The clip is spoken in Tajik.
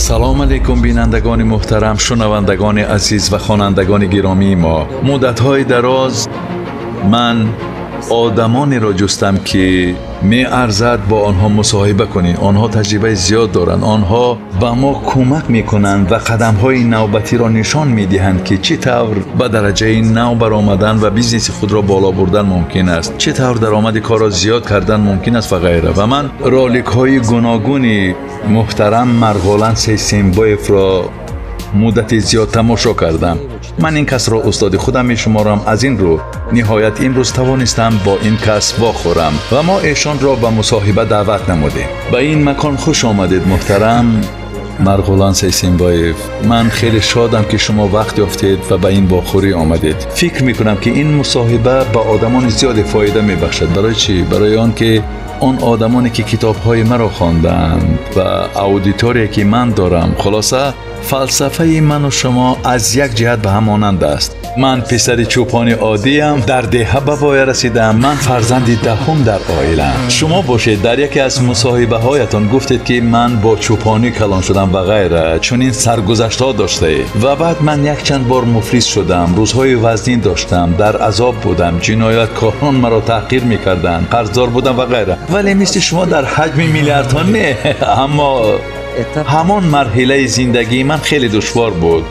Салом алейкум, бинандагони муҳтарам, шунавандагони азиз ва хонандагони гиромии мо. Муддатҳои дароз ман одамонеро ҷустам, ки меарзад бо онҳо мусоҳиба кунӣ. Онҳо таҷрибаи зиёд доранд, онҳо ба мо кӯмак мекунанд ва қадамҳои навбатиро нишон медиҳанд, ки чӣ тавр ба дараҷаи нав баромадан ва бизнеси худро боло бурдан мумкин аст, чӣ тавр даромади корро зиёд кардан мумкин аст ва ғайра. Ва ман роликҳои гуногуни муҳтарам Марғулан Сейсембоевро муддати зиёд тамошо кардам. Ман ин касро устоди худам мешуморам. Аз ин рӯ ниҳоят имрӯз тавонистам бо ин кас вохӯрам ва мо эшонро ба мусоҳиба даъват намудем. Ба ин макон хуш омадед, муҳтарам Марғулан Сейсембоев. Ман хеле шодам, ки шумо вақт ёфтед ва ба ин вохӯрӣ омадед. Фикр мекунам, ки ин мусоҳиба ба одамони зиёде фоида мебахшад. Барои чӣ? Барои он ки он одамоне, ки китобҳои маро хондаанд ва аудитория, ки ман дорам, хулоса, фалсафаи ману шумо аз як ҷиҳат ба ҳам монанд аст. Ман писари чӯпони оддиям, дар деҳа ба воя расидам. Ман фарзанди даҳум дар оилаам. Шумо бошед, дар яке аз мусоҳибаҳоятон гуфтед, ки ман бо чӯпонӣ калон шудам ва ғайра, чунин саргузаштҳо доштаед. Ва баъд ман якчанд бор муфлис шудам, рӯзҳои вазнин доштам, дар азоб будам, ҷинояткорон маро таҳқир мекарданд, қарздор будам ва ғайра. Вале мисли шумо дар ҳаҷми миллиардҳо не, аммо ҳамон марҳилаи зиндагии ман хеле душвор буд.